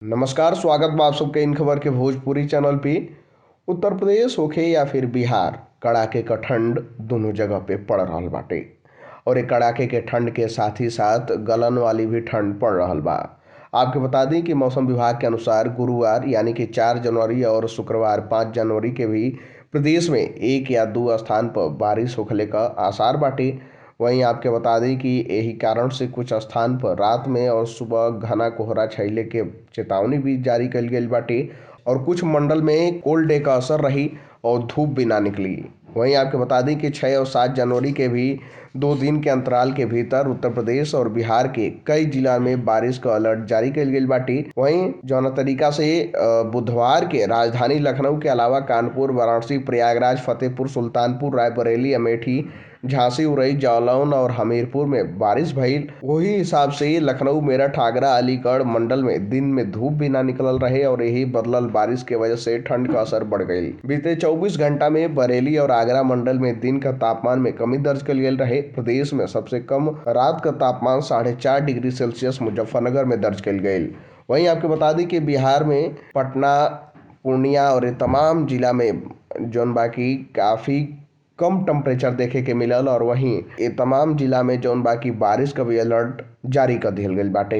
नमस्कार, स्वागत बा आप सबके इन खबर के भोजपुरी चैनल पे। उत्तर प्रदेश होखे या फिर बिहार, कड़ाके क ठंड दोनों जगह पे पड़ रहल बाटे और ये कड़ाके के ठंड के साथ ही साथ गलन वाली भी ठंड पड़ रहल बा। आपके बता दी कि मौसम विभाग के अनुसार गुरुवार यानी कि 4 जनवरी और शुक्रवार 5 जनवरी के भी प्रदेश में एक या दो स्थान पर बारिश होखले का आसार बाटे। वहीं आपके बता दें कि यही कारण से कुछ स्थान पर रात में और सुबह घना कोहरा छइले के चेतावनी भी जारी कल गई बाटे और कुछ मंडल में कोल्ड डे का असर रही और धूप भी ना निकली। वहीं आपके बता दें कि 6 और 7 जनवरी के भी 2 दिन के अंतराल के भीतर उत्तर प्रदेश और बिहार के कई जिला में बारिश का अलर्ट जारी कल गई बाटे। वहीं जौन तरीका से बुधवार के राजधानी लखनऊ के अलावा कानपुर, वाराणसी, प्रयागराज, फतेहपुर, सुल्तानपुर, रायबरेली, अमेठी, झांसी, उरई, जालौन और हमीरपुर में बारिश भइल, वही हिसाब से लखनऊ, मेरठ, आगरा, अलीगढ़ मंडल में दिन में धूप भी ना निकलल रहे और यही बदलल बारिश के वजह से ठंड का असर बढ़ गई। बीते 24 घंटा में बरेली और आगरा मंडल में दिन का तापमान में कमी दर्ज कल गई रहे। प्रदेश में सबसे कम रात का तापमान 4.5 डिग्री सेल्सियस मुजफ्फरनगर में दर्ज कल गई। वहीं आपके बता दी कि बिहार में पटना, पूर्णिया और ये तमाम जिला में जौन बाकी काफ़ी कम टेम्परेचर देखे के मिलल और वहीं ये तमाम जिला में जौन बाकी बारिश का भी अलर्ट जारी कर दिहल गइल बाटे।